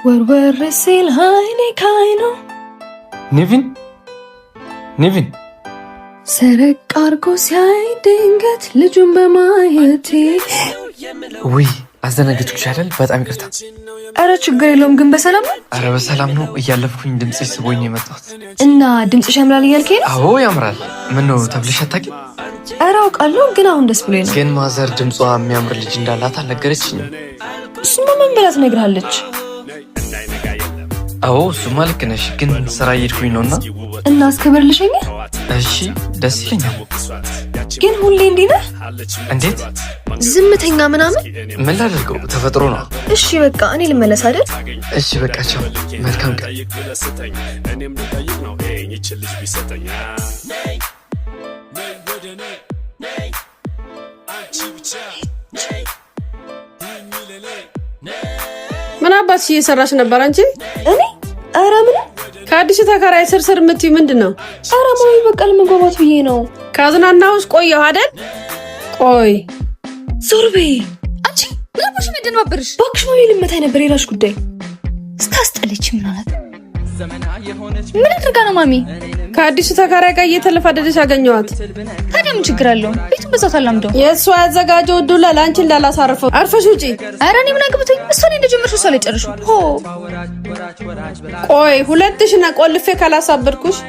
ወርወር ሲል አይኔ ካይኑ ኒቪን፣ ኒቪን። ሰረቅ አርጎ ሲያይ ድንገት ልጁን በማየቴ። ውይ፣ አዘናገጥኩሽ አይደል? በጣም ይቅርታ። ኧረ ችግር የለውም፣ ግን በሰላም ነው? አረ በሰላም ነው። እያለፍኩኝ ድምፅሽ ስቦኝ ነው የመጣሁት። እና ድምፅሽ ያምራል እያልከኝ ነው? አዎ ያምራል። ምን ነው፣ ተብለሽ አታውቂም? ኧረ አውቃለሁ፣ ግን አሁን ደስ ብሎኝ ነው። ግን ማዘር ድምጿ የሚያምር ልጅ እንዳላት አልነገረችኝም። እሱማ ምን ብላ ትነግርሃለች? አዎ እሱማ ልክ ነሽ፣ ግን ስራ እየሄድኩኝ ነውና። እና እስከ በር ልሸኝህ? እሺ፣ ደስ ይለኛል። ግን ሁሌ እንዲህ ነህ? እንዴት? ዝምተኛ ምናምን? ምን ላደርገው፣ ተፈጥሮ ነው። እሺ በቃ እኔ ልመለስ አይደል? እሺ በቃ ቻው፣ መልካም ቀን። ምን አባትሽ እየሰራሽ ነበር አንቺ? እኔ? ኧረ ምንም። ከአዲሱ ተከራይ ስር ስር የምትይው ምንድን ነው? ኧረ ማሚ፣ በቃ ለመግባባት ብዬ ነው። ካዝናናሁሽ ቆየሁ አይደል? ቆይ። ዞር በይ። አንቺ ምን አባሽ የሚያደነባብርሽ? እባክሽ ማሚ፣ ልመታኝ ነበር። የራስሽ ጉዳይ። ስታስጠለች ምን አላት? ምን አድርጋ ነው ማሚ? ከአዲሱ ተከራይ ጋር እየተለፋደደች አገኘኋት። ታዲያ ምን ችግር አለው? ቤቱን በዛው ታላምደው። የእሷ ያዘጋጀው ዱላ ለአንቺ እንዳላሳርፈው አርፈሽ ውጪ። ኧረ እኔ ምን አግብቶኝ? እሷ ላይ እንደጀመርሽ እሷ ላይ ጨርሹ። ሆ። ቆይ፣ ሁለትሽን ቆልፌ ካላሳበድኩሽ።